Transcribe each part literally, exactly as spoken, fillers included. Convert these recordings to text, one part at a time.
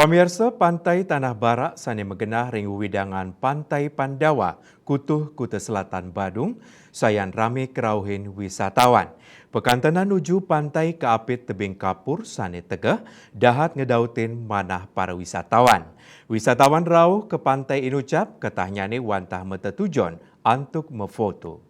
Pamirsa, Pantai Tanah Barak sané magenah ring wewidangan Pantai Pandawa, Kutuh, Kuta Selatan, Badung, sayan ramé karauhin wisatawan. Pakantenan nuju pantai kaapit tebing kapur sané tegeh, dahat ngedautin manah para wisatawan. Wisatawan rauh ka Pantai Inucap, katahnyané wantah matetujon antuk mafoto.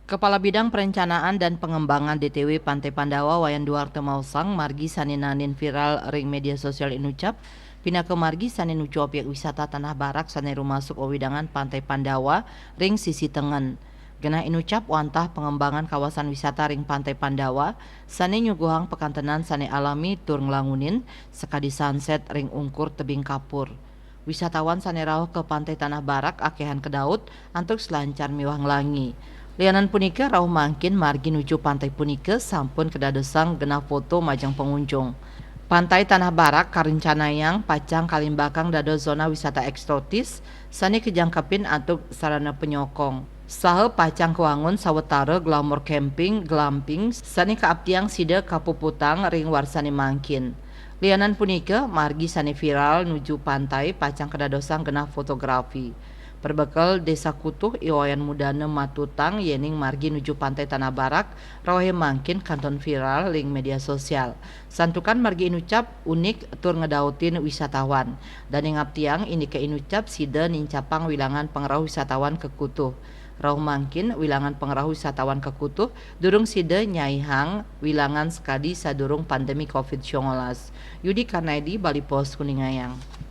Kepala Bidang Perencanaan dan Pengembangan D T W Pantai Pandawa, Wayan Duarte, maosang, margi sané naenin viral ring média sosial Inucap, pinaka margi sané nuju objek wisata Tanah Barak sané rumasuk wewidangan Pantai Pandawa ring sisi tengen. Genah Inucap wantah pengembangan kawasan wisata ring Pantai Pandawa, sané nyuguhang pakantenan sané alami tur nglangunin, sakadi sunset ring ungkur tebing kapur. Wisatawan sané rauh ka Pantai Tanah Barak akéhan kadaut antuk selancar miwah nglangi. Lianan punika, rauh mangkin margi nuju pantai punika sampun kadadosang genah foto majeng pangunjung. Pantai Tanah Barak karencanayang pacang kalimbakang dados zona wisata eksotis sané kajangkepin antuk sarana panyokong, saha pacang kawangun sawatara glamour camping, glamping, sané kaaptiang sida kapuputang ring warsané mangkin. Lianan punika, margi sané viral nuju pantai pacang kadadosang genah fotografi. Perbekel Désa Kutuh I Wayan Mudana matutang yéning margi nuju Pantai Tanah Barak rauhé mangkin kantun viral ring média sosial. Santukan margi Inucap unik tur ngedautin wisatawan. Dané ngaptiang indiké Inucap sida nincapang wilangan pangrauh wisatawan ka Kutuh. Rauh mangkin, wilangan pangrauh wisatawan ka Kutuh durung sida nyaihang wilangan sakadi sadurung pandemi covid sembilan belas. Yudi Karnaidi, Bali Post, Kuningayang.